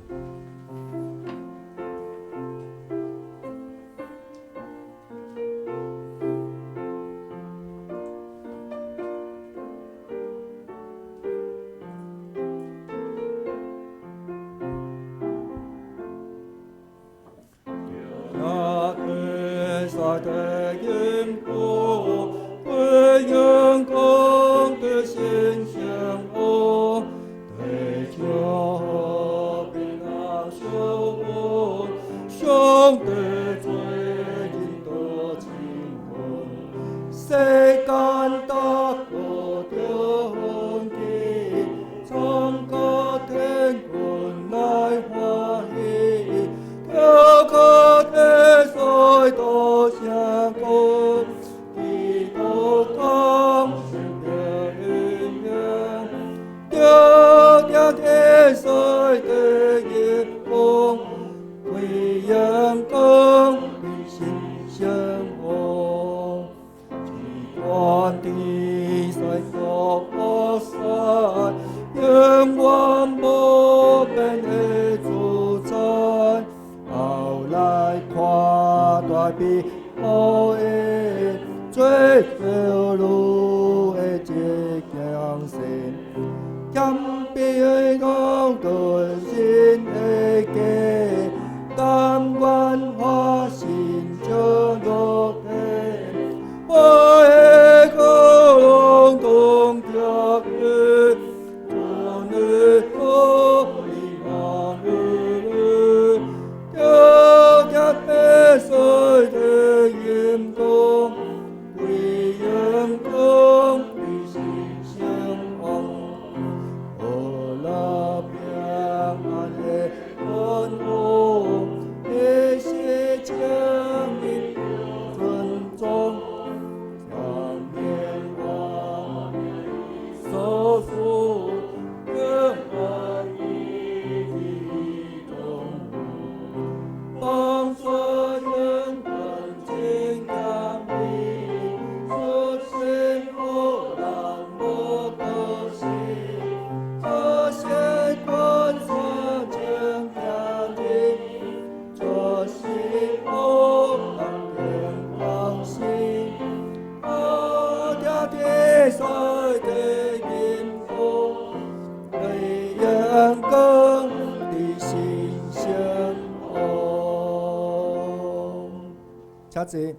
A: 請坐，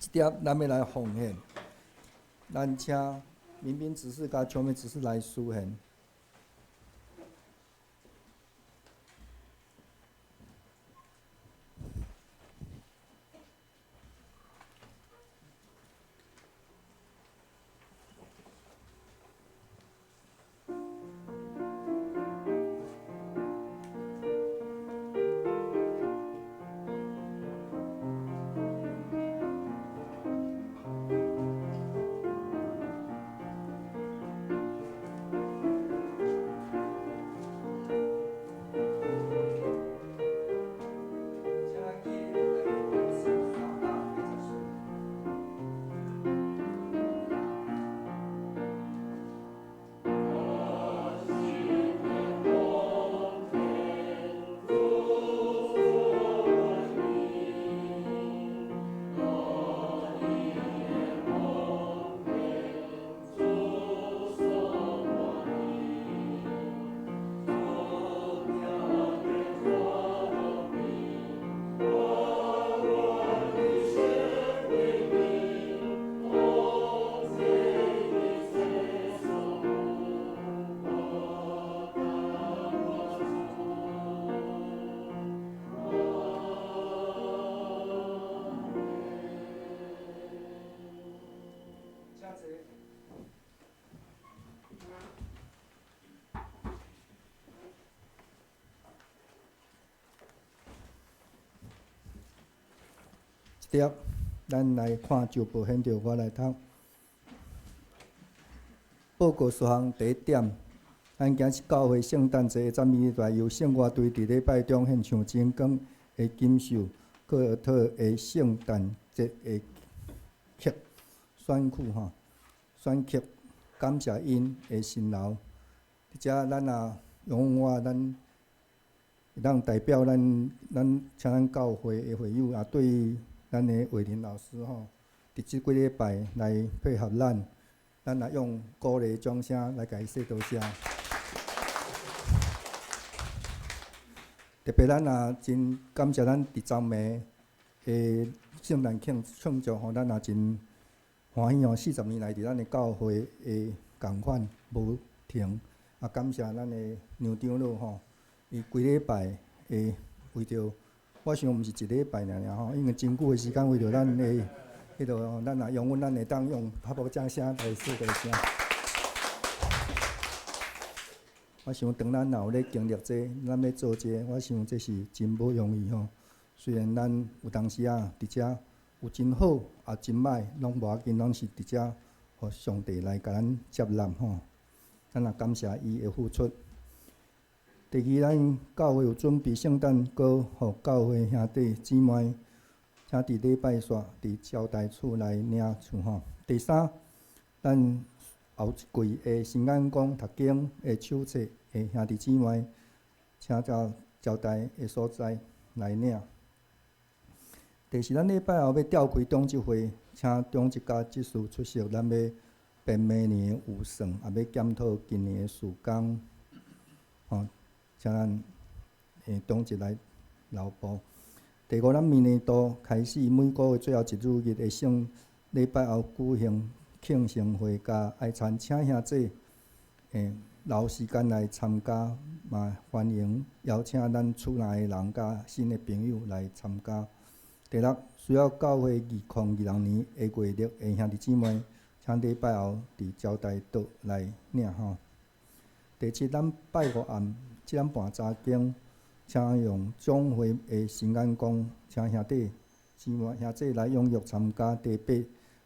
A: 這碟咱欲來奉獻，咱請民兵執事佮邱美執事來司獻。一碟，咱來看周報獻著，我來讀。報告事項第一點，咱今日教會聖誕節的讚美禮拜，由聖樂隊佇禮拜中獻唱真光的錦繡柯爾特的聖誕節的曲選曲吼，選曲感謝𪜶的辛勞。佇遮咱也用我咱會當代表咱咱請咱教會的會友，也對咱的偉林老師吼，佇這幾禮拜來配合咱，咱也用鼓勵掌聲來共伊說多謝。特別咱也真感謝咱佇昨暝的聖誕慶慶祝吼，咱也真歡喜吼。40年來佇咱的教會的共款無停，也感謝咱的梁長老吼，伊規禮拜會為著，我想毋是一禮拜爾爾吼，因為真久的時間為著咱的彼落吼，咱也用阮咱會當用拍鼓掌聲來說多謝。我想當咱若有咧經歷這，咱欲做這，我想這是真無容易吼。雖然咱有當時啊，佇遮有真好，也真歹，攏無要緊，攏是佇遮，予上帝來共咱接納吼。咱也感謝伊的付出。第二，咱教會有準備聖誕歌，予教會兄弟姊妹，請佇禮拜煞佇招待處來領唱吼。第三，咱後一季的新眼光讀經的手冊的兄弟姊妹，請到招待的所在來領。第四，咱禮拜後欲召開長執會，請長執佮執事出席。咱欲編明年的預算，也欲檢討今年的事工，吼，請咱長執來留步。第五，咱明年度開始每個月最後一主日的聖禮拜後舉行慶生會佮愛餐，請兄弟留時間來參加，嘛歡迎邀請咱厝內的人佮新的朋友來參加。第六，需要教會2026年的月曆的兄弟姊妹，請禮拜後佇招待桌來領吼。第七，咱拜五暗7點半查經，請用總會的新眼光，請兄弟姊妹兄弟來踴躍參加。第八，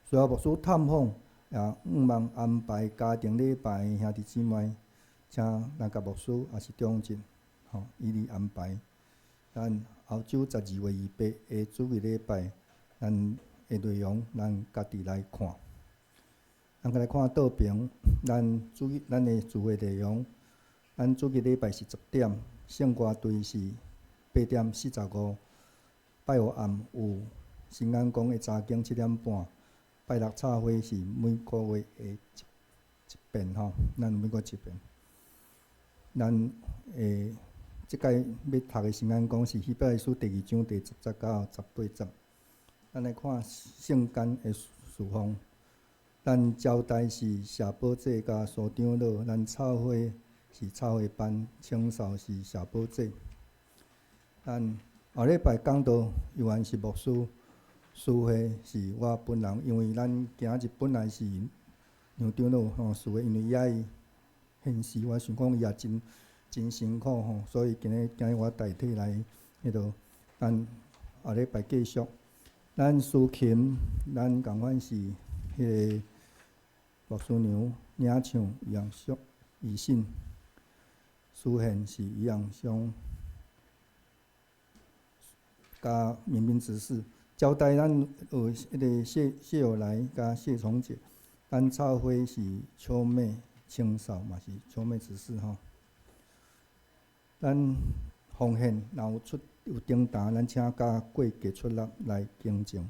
A: 需要牧師探訪，也向望安排家庭禮拜的兄弟姊妹，請來共牧師抑是長執吼，予伊安排。咱後週12月28的主日禮拜，咱的內容咱家己來看。咱來看倒爿，咱主日咱的聚會內容，咱主日禮拜是10點，聖歌隊是8點45，拜五暗有新眼光的查經7點半，拜六插花是每個月的一遍吼，咱每個月一遍。咱的這擺欲讀的新眼光是希伯來書第二章第10節到18節。咱來看聖間的侍奉，咱招待是謝寶姐佮蘇長老，咱插花是插花班，清掃是謝寶姐。咱後禮拜講道猶原是牧師，司會是我本人，因為咱今日本來是梁長老吼司會，因為伊愛獻詩，我想講伊也真真辛苦吼，所以今日今日我代替來彼落，咱後禮拜繼續。咱司琴，咱仝款是彼個牧師娘領唱楊淑怡信，司獻是楊松，佮明明執事招待咱有彼個謝謝友來佮謝崇杰，咱插花是秋妹清掃嘛是秋妹執事吼。咱奉獻若有出有訂單，咱請佮過給出納來更正。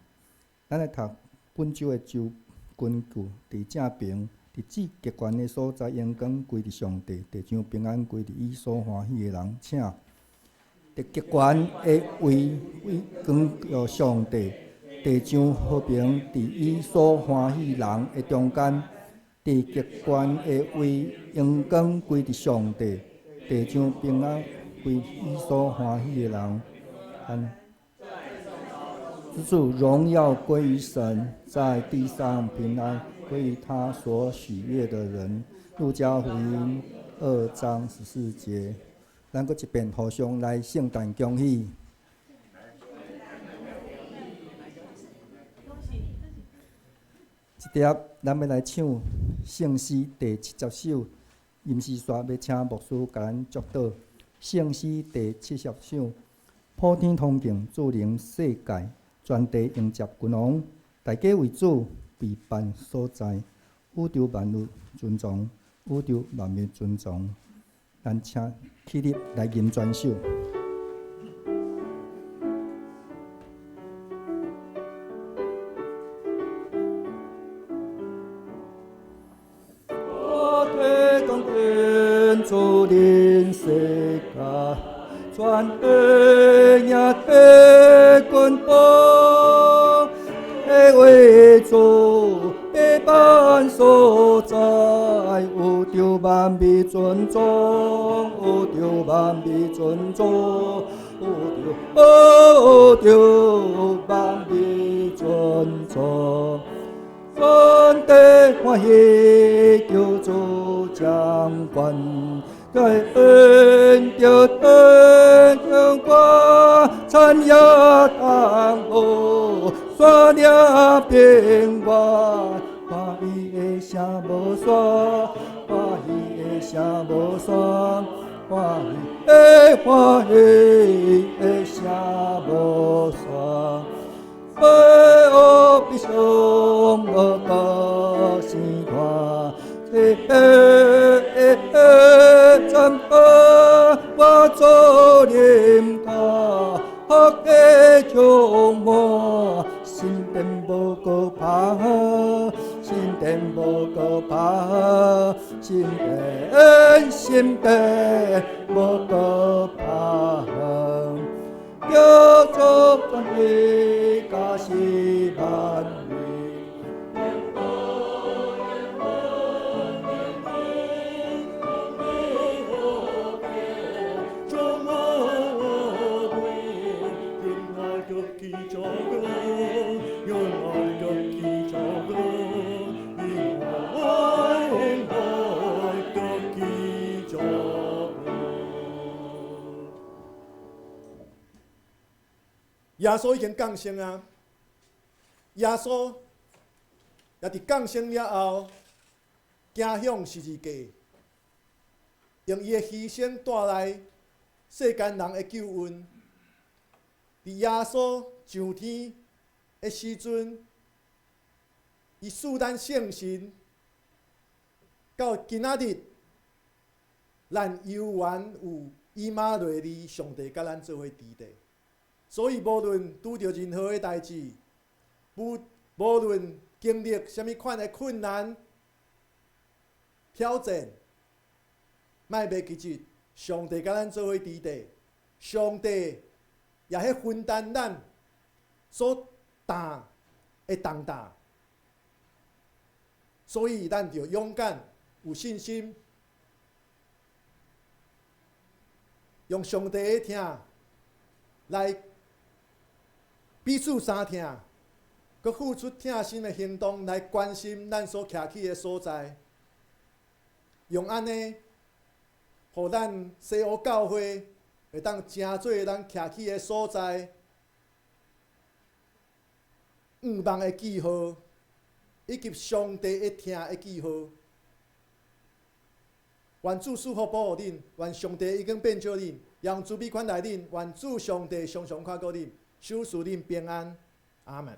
A: 咱來讀本週的周根據，佇正爿，佇至極懸的所在，榮光歸佇上帝，地上平安歸佇伊所歡喜的人。請佇極懸的位位光耀上帝，地上和平佇伊所歡喜人的中間，佇極懸的位榮光歸佇上帝，地上平安歸伊所歡喜的人。之處榮耀歸於神，在地上平安歸於他所喜悅的人。路加福音2章14節，咱閣一遍互相來聖誕恭喜。這碟咱欲來唱聖詩第70首，吟詩煞欲請牧師共咱祝禱。聖詩第70首，普天同慶，主臨世界，全地迎接君王，大家為主備辦所在，宇宙萬物尊崇，宇宙萬物尊崇。咱請起立來吟全首。主臨世界，全地迎接君王，為主備辦所在，宇宙萬物尊崇，宇宙萬物尊崇，宇宙萬物尊崇，全地歡喜，求主掌權。在恩著天光，产业当好，山岭平原，欢喜的声无煞，欢喜的声無煞，歡喜的歡喜的聲無煞。白烏悲傷無個生看。讚我主臨到，福氣充滿，心電無閣怕，心電無閣怕，心電心電無閣怕，叫做全地加是萬民。
B: 耶穌已經降生啊！耶穌也佇降生了後，走向十字架，用伊的犧牲帶來世間人的救恩。佇耶穌上天的時陣，伊賜咱聖神，到今仔日，咱猶原有以馬內利上帝佮咱做伙佇咧。所以，無論拄著任何的代誌，無論經歷啥物款的困難、挑戰，莫袂記得上帝佮咱做伙佇咧，上帝也彼分擔咱所擔的重擔。所以，咱著勇敢、有信心，用上帝的疼來彼此相疼，閣付出疼心的行動來關心咱所徛起的所在，用按呢，予咱西湖教會會當成做咱徛起的所在，願望的記號，以及上帝的疼的記號。願主賜福保護恁，願上帝已經變做恁，用慈悲款待恁，願主上帝常常看顧恁。守賜恁平安，阿門。